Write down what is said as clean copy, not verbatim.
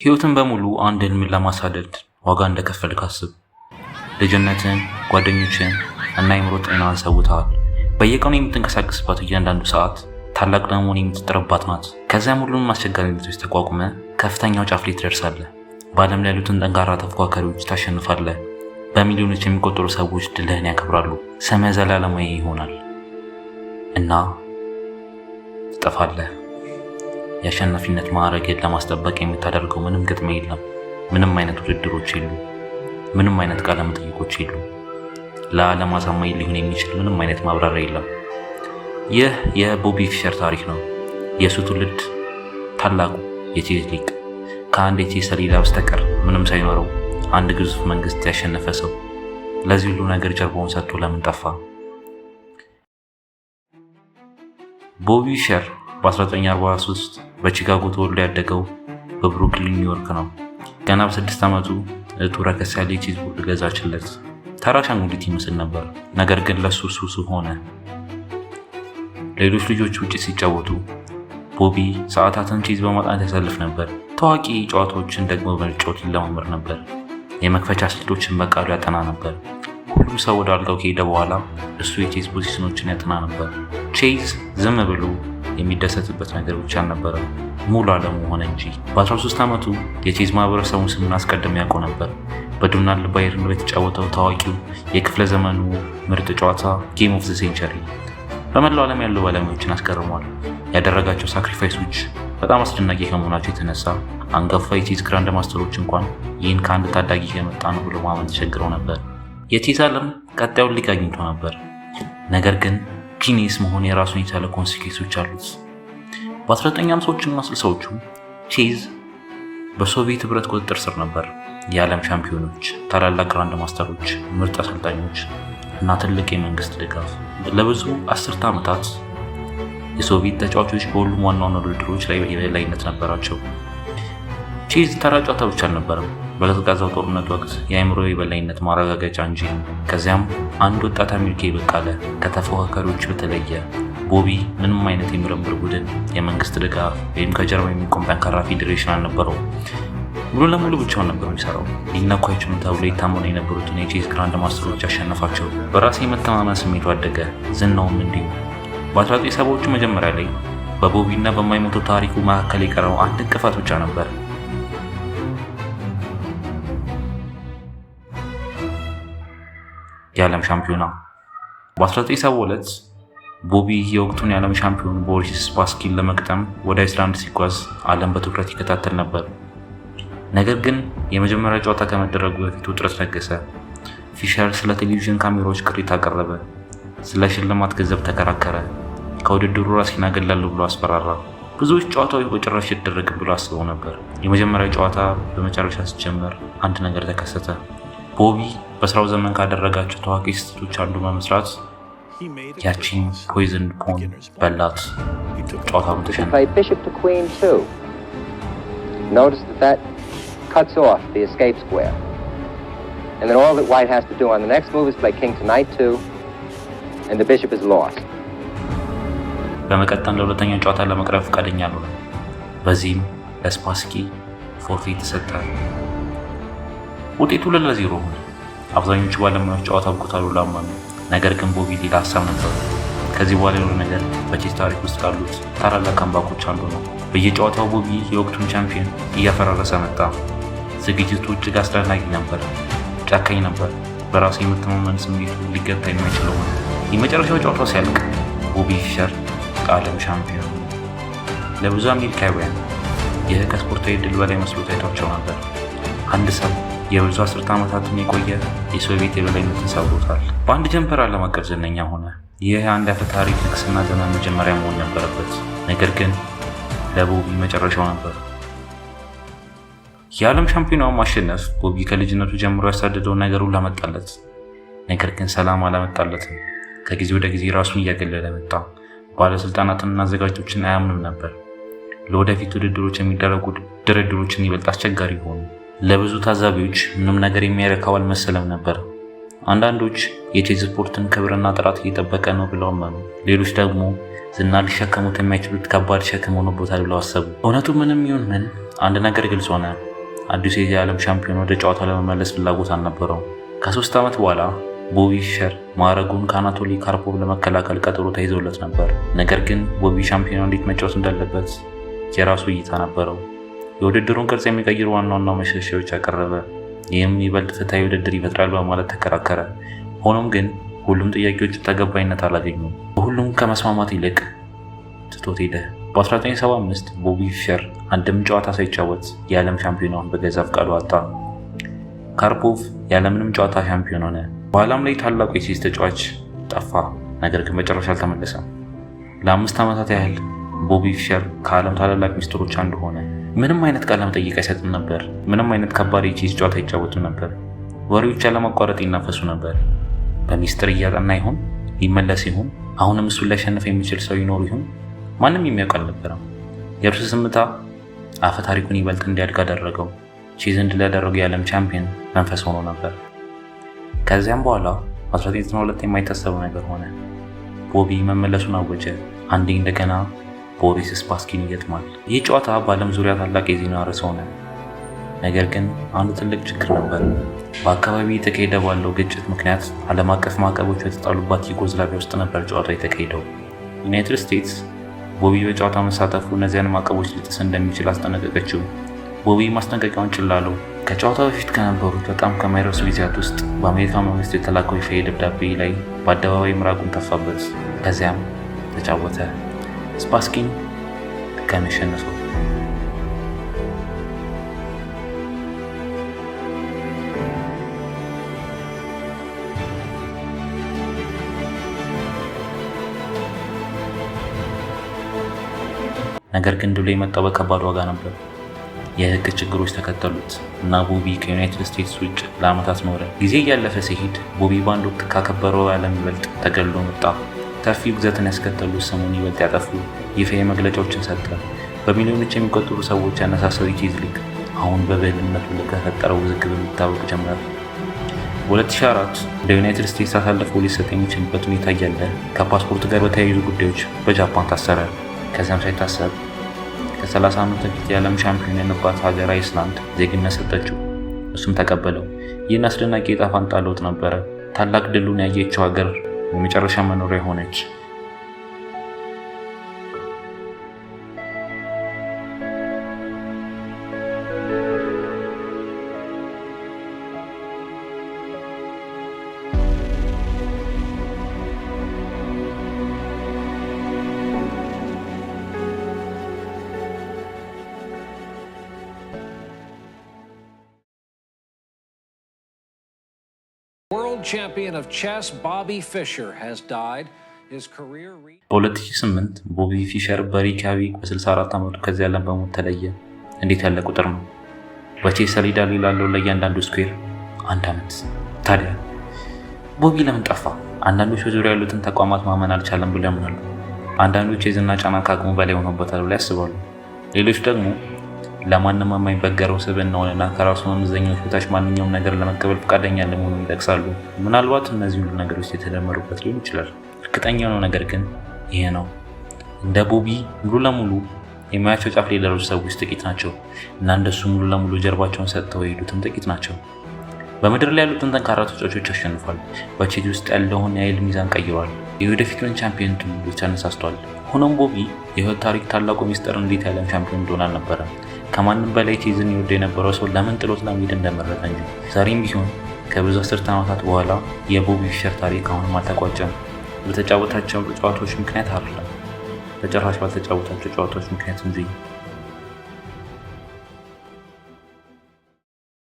ሕይወትን በሙሉ አንድ ህልምን ለማሳደድ ዋጋ እንደከፈልክ አስብ። ልጅነትን፣ ጓደኞችን እና የአእምሮ ጤናን ሰውተሃል። በየቀኑ የምትንቀሳቀስባት እያንዳንዱ ሰዓት ታላቅ ለመሆን የምትጥርባት ናት። ከዚያም ሁሉንም አስቸጋሪነቶች ተቋቁመህ ከፍተኛው ጫፍ ላይ ትደርሳለህ። በዓለም ላይ ያሉትን ጠንካራ ተፎካካሪዎች ታሸንፋለህ። በሚሊዮኖች የሚቆጠሩ ሰዎች ድልህን ያከብራሉ። ስምህ ዘላለማዊ ይሆናል እና ትጠፋለህ። የአሸናፊነት ማዕረግህን ለማስጠበቅ የምታደርገው ምንም ግጥሚያ የለም። ምንም አይነት ውድድሮች የሉ። ምንም አይነት ቃለ መጠይቆች የሉ። ለዓለም አሳማኝ ሊሆን የሚችል ምንም አይነት ማብራሪያ የለም። ይህ የቦቢ ፊሸር ታሪክ ነው። የእሱ ትውልድ ታላቁ የቼዝ ሊቅ፣ ከአንድ የቼዝ ሰሌዳ በስተቀር ምንም ሳይኖረው አንድ ግዙፍ መንግስት ያሸነፈ ሰው ለዚህ ሁሉ ነገር ጀርባውን ሰጥቶ ለምን ጠፋ? ቦቢ ፊሸር በ1943 በቺካጎ ተወልዶ ያደገው በብሩክሊን ኒውዮርክ ነው። ገና በ6 ዓመቱ እህቱ ረከስ ያለ የ chess board ገዛችለት። ተራ አሻንጉሊት ይመስል ነበር፣ ነገር ግን ለሱ ሱሱ ሆነ። ሌሎች ልጆች ውጭ ሲጫወቱ ቦቢ ሰዓታትን ቼዝ በማጥናት ያሳልፍ ነበር። ታዋቂ ጨዋታዎችን ደግሞ በመጫወት ይለማመድ ነበር። የመክፈቻ ስልቶችን በቃሉ ያጠና ነበር። ሁሉም ሰው ወደ አልጋው ከሄደ በኋላ እሱ የቼዝ ፖዚሽኖችን ያጠና ነበር። ቼዝ ዝም ብሎ የሚደሰትበት ነገር ብቻ አልነበረም፣ ሙሉ ዓለሙ ሆነ እንጂ። በ13 ዓመቱ የቼዝ ማህበረሰቡን ስምን አስቀድሞ ያውቀው ነበር። በዶናልድ ባይርን የተጫወተው ታዋቂው የክፍለ ዘመኑ ምርጥ ጨዋታ Game of the Century በመላው ዓለም ያሉ ባለሙያዎችን አስገርሟል። ያደረጋቸው sacrifice ኦች በጣም አስደናቂ ከመሆናቸው የተነሳ አንጋፋ የቼዝ grand master ኦች እንኳን ይህን ከአንድ ታዳጊ የመጣ ነው ብሎ ማመን ተቸግረው ነበር። የቼዝ ዓለም ቀጣዩን ሊቅ አግኝቶ ነበር። ነገር ግን genius መሆን የራሱን የቻለ consequence ኦች አሉት። በ1950ዎቹ እና 60ዎቹ ቼዝ በሶቪየት ህብረት ቁጥጥር ስር ነበር። የዓለም ሻምፒዮኖች፣ ታላላቅ grand master ኦች፣ ምርጥ አሰልጣኞች እና ትልቅ የመንግስት ድጋፍ። ለብዙ አስርተ ዓመታት የሶቪየት ተጫዋቾች በሁሉም ዋና ዋና ውድድሮች ላይ የበላይነት ነበራቸው። ቼዝ ተራ ጨዋታ ብቻ አልነበረም፣ በቀዝቃዛው ጦርነት ወቅት የአእምሮ የበላይነት ማረጋገጫ እንጂ። ከዚያም አንድ ወጣት አሜሪካዊ ብቅ አለ። ከተፎካካሪዎች በተለየ ቦቢ ምንም አይነት የምርምር ቡድን፣ የመንግስት ድጋፍ ወይም ከጀርባ የሚቆም ጠንካራ ፌዴሬሽን አልነበረውም። ሙሉ ለሙሉ ብቻውን ነበር የሚሰራው። ሊነኩ አይችሉም ተብሎ ይታመኑ የነበሩትን የቼዝ grand master ኦች አሸነፋቸው። በራስ የመተማመን ስሜቱ አደገ፣ ዝናውም እንዲሁ። በ1970ዎቹ መጀመሪያ ላይ በቦቢ እና በማይሞተው ታሪኩ መካከል የቀረው አንድ እንቅፋት ብቻ ነበር። የዓለም ሻምፒዮና። በ1972 ቦቢ የወቅቱን የዓለም ሻምፒዮን ቦሪስ ስፓስኪን ለመግጠም ወደ አይስላንድ ሲጓዝ ዓለም በትኩረት ይከታተል ነበር። ነገር ግን የመጀመሪያ ጨዋታ ከመደረጉ በፊት ውጥረት ነገሰ። ፊሸር ስለ ቴሌቪዥን ካሜራዎች ቅሬታ አቀረበ። ስለ ሽልማት ገንዘብ ተከራከረ። ከውድድሩ ራሴን አገላለሁ ብሎ አስፈራራ። ብዙዎች ጨዋታው በጭራሽ አይደረግም ብሎ አስበው ነበር። የመጀመሪያ ጨዋታ በመጨረሻ ሲጀመር አንድ ነገር ተከሰተ። ቦቢ በስራው ዘመን ካደረጋቸው ታዋቂ ስህተቶች አንዱ በመስራት ያቺን poison pawn በላት። ጨዋታውን ተሸነፈ። Play bishop to queen 2. Notice that that cuts off the escape square. And then all that white has to do on the next move is play king to knight 2, and the bishop is lost. በመቀጠል ለሁለተኛ ጨዋታ ለመቅረብ ፈቃደኛ አልሆነም። በዚህም ለስፓስኪ ፎርፌ ተሰጠ። ውጤቱ 2-0 ሆነ። አብዛኞቹ ባለሙያዎች ጨዋታ አብቅቷል ብለው አመኑ። ነገር ግን ቦቢ ሌላ ሀሳብ ነበሩ። ከዚህ በኋላ የሆነ ነገር በቼዝ ታሪክ ውስጥ ካሉት ታላላቅ comeback ኦች አንዱ ነው። በየጨዋታው ቦቢ የወቅቱን ቻምፒዮን እያፈራረሰ መጣ። ዝግጅቱ እጅግ አስደናቂ ነበር። ጨካኝ ነበር። በራሱ የመተማመን ስሜቱ ሊገታ የማይችለው ነው። የመጨረሻው ጨዋታው ሲያልቅ ቦቢ ፊሸር የዓለም ሻምፒዮን። ለብዙ አሜሪካውያን ይህ ከስፖርታዊ ድል በላይ መስሎ ታይቷቸው ነበር። አንድ ሰው የብዙ አስርተ ዓመታትን የቆየ የሶቪየት የበላይነትን ሰብሮታል። በአንድ ጀንበር ዓለም አቀፍ ዝነኛ ሆነ። ይህ የአንድ አፈ ታሪክ ንግስና ዘመን መጀመሪያ መሆን ነበረበት። ነገር ግን ለቦቢ መጨረሻው ነበር። የዓለም ሻምፒዮናውን ማሸነፍ ቦቢ ከልጅነቱ ጀምሮ ያሳደደውን ነገር ሁሉ አመጣለት። ነገር ግን ሰላም አላመጣለትም። ከጊዜ ወደ ጊዜ ራሱን እያገለለ መጣ። ባለስልጣናትንና አዘጋጆችን አያምንም ነበር። ለወደፊት ውድድሮች የሚደረጉ ድርድሮችን ይበልጥ አስቸጋሪ ሆኑ። ለብዙ ታዛቢዎች ምንም ነገር የሚያረካው አልመሰለም ነበር። አንዳንዶች የቼዝ ስፖርትን ክብርና ጥራት እየጠበቀ ነው ብለው አመኑ። ሌሎች ደግሞ ዝና ሊሸከሙት የማይችሉት ከባድ ሸክም ሆኖበታል ብለው አሰቡ። እውነቱ ምንም ይሁን ምን አንድ ነገር ግልጽ ሆነ። አዲሱ የዓለም ሻምፒዮን ወደ ጨዋታ ለመመለስ ፍላጎት አልነበረውም። ከ3 ዓመት በኋላ ቦቢ ፊሸር ማዕረጉን ከአናቶሊ ካርፖቭ ለመከላከል ቀጠሮ ተይዞለት ነበር። ነገር ግን ቦቢ ሻምፒዮን እንዴት መጫወት እንዳለበት የራሱ እይታ ነበረው። የውድድሩን ቅርጽ የሚቀይሩ ዋና ዋና ማሻሻያዎች ያቀረበ፣ ይህም ይበልጥ ፍትሐዊ ውድድር ይፈጥራል በማለት ተከራከረ። ሆኖም ግን ሁሉም ጥያቄዎቹ ተቀባይነት አላገኙም። በሁሉም ከመስማማት ይልቅ ትቶት ሄደ። በ1975 ቦቢ ፊሸር አንድም ጨዋታ ሳይጫወት የዓለም ሻምፒዮናውን በገዛ ፈቃዱ አጣ። ካርፖቭ ያለምንም ጨዋታ ሻምፒዮን ሆነ። በኋላም ላይ ታላቁ የቼዝ ተጫዋች ጠፋ፣ ነገር ግን በጭራሽ አልተመለሰም። ለ5 ዓመታት ያህል ቦቢ ፊሸር ከዓለም ታላላቅ ሚስጥሮች አንዱ ሆነ። ምንም አይነት ቃለ መጠይቅ አይሰጥም ነበር። ምንም አይነት ከባድ የቼዝ ጨዋታ አይጫወትም ነበር። ወሬዎች ያለማቋረጥ ይናፈሱ ነበር። በሚስጥር እያጠና ይሆን? ይመለስ ይሆን? አሁንም እሱን ሊያሸንፍ የሚችል ሰው ይኖር ይሆን? ማንም የሚያውቅ አልነበረም። የእርሱ ዝምታ አፈ ታሪኩን ይበልጥ እንዲያድግ አደረገው። ቼዝን ድል ያደረገው የዓለም ቻምፒየን መንፈስ ሆኖ ነበር። ከዚያም በኋላ በ1992 የማይታሰበው ነገር ሆነ። ቦቢ መመለሱን አወጀ። አንዴ እንደገና ቦሪስ ስፓስኪን ይገጥማል። ይህ ጨዋታ በዓለም ዙሪያ ታላቅ የዜና ርዕስ ሆነ። ነገር ግን አንድ ትልቅ ችግር ነበር። በአካባቢ የተካሄደ ባለው ግጭት ምክንያት ዓለም አቀፍ ማዕቀቦች በተጣሉባት ዩጎዝላቪያ ውስጥ ነበር ጨዋታው የተካሄደው። ዩናይትድ ስቴትስ ቦቢ በጨዋታ መሳተፉ እነዚያን ማዕቀቦች ሊጥስ እንደሚችል አስጠነቀቀችው። ቦቢ ማስጠንቀቂያውን ችላ አለው። ከጨዋታው በፊት ከነበሩት በጣም ከማይረሱ ጊዜያት ውስጥ በአሜሪካ መንግስት የተላከው ይፋዊ ደብዳቤ ላይ በአደባባይ ምራቁን ተፋበት። ከዚያም ተጫወተ። ስፓስኪን ድጋሚ አሸነፈው። ነገር ግን ድሉ የመጣው በከባድ ዋጋ ነበር። የህግ ችግሮች ተከተሉት እና ቦቢ ከዩናይትድ ስቴትስ ውጭ ለዓመታት ኖረ። ጊዜ እያለፈ ሲሄድ ቦቢ በአንድ ወቅት ካከበረው ዓለም ይበልጥ ተገልሎ መጣ። ሰፊ ውግዘትን ያስከተሉ፣ ስሙን ይበልጥ ያጠፉ ይፋዊ መግለጫዎችን ሰጠ። በሚሊዮኖች የሚቆጠሩ ሰዎች ያነሳሳው የቼዝ ሊግ አሁን በብልህነቱ ለተፈጠረው ውዝግብ የሚታወቅ ጀመር። በ2004 ወደ ዩናይትድ ስቴትስ አሳልፎ ሊሰጥ የሚችልበት ሁኔታ እያለ ከፓስፖርት ጋር በተያያዙ ጉዳዮች በጃፓን ታሰረ። ከዚያም ሳይታሰብ ከ30 ዓመት በፊት የዓለም ሻምፒዮን የነበራት ሀገር አይስላንድ ዜግነት ሰጠችው። እሱም ተቀበለው። ይህን አስደናቂ የዕጣ ፈንታ ለውጥ ነበረ። ታላቅ ድሉን ያየችው ሀገር የመጨረሻ መኖሪያ ሆነች። World champion of chess Bobby Fischer has died. His career reached በ2008 ቦቢ ፊሸር በሬይኪያቪክ በ64 ዓመቱ ከዚህ ዓለም በሞት ተለየ። እንዴት ያለ ቁጥር ነው! በቼስ ሰሌዳ ላይ ላለው ለእያንዳንዱ square አንድ ዓመት። ታዲያ ቦቢ ለምን ጠፋ? አንዳንዶች በዙሪያ ያሉትን ተቋማት ማመን አልቻለም ብለው ያምናሉ። አንዳንዶች የዝና ጫና ከአቅሙ በላይ ሆኖበታል ብለው ያስባሉ። ሌሎች ደግሞ ለማንም የማይበገረው ስብዕናውንና ከራሱ መመዘኛዎች በታች ማንኛውም ነገር ለመቀበል ፈቃደኛ አለመሆኑን ይጠቅሳሉ። ምናልባት እነዚህ ሁሉ ነገሮች የተደመሩበት ሊሆን ይችላል። እርግጠኛ የሆነው ነገር ግን ይሄ ነው። እንደ ቦቢ ሙሉ ለሙሉ የሙያቸው ጫፍ ላይ የደረሱ ሰዎች ጥቂት ናቸው እና እንደሱ ሙሉ ለሙሉ ጀርባቸውን ሰጥተው የሄዱትም ጥቂት ናቸው። በምድር ላይ ያሉትን ጠንካራ ተጫዋቾች አሸንፏል። በቼዝ ውስጥ ያለውን የኃይል ሚዛን ቀይሯል። የወደፊቱን ቻምፒዮን ትውልዶች አነሳስቷል። ሆኖም ቦቢ የህይወት ታሪክ ታላቁ ሚስጥር እንዴት የዓለም ሻምፒዮን እንደሆነ አልነበረም። ከማንም በላይ ቼዝን ይወድ የነበረው ሰው ለምን ጥሎት ለመሄድ እንደመረጠ እንጂ። ዛሬም ቢሆን ከብዙ አስርተ ዓመታት በኋላ የቦቢ ፊሸር ታሪክ አሁንም አልተቋጨም። በተጫወታቸው ጨዋታዎች ምክንያት አይደለም፣ በጭራሽ ባልተጫወታቸው ጨዋታዎች ምክንያት እንጂ።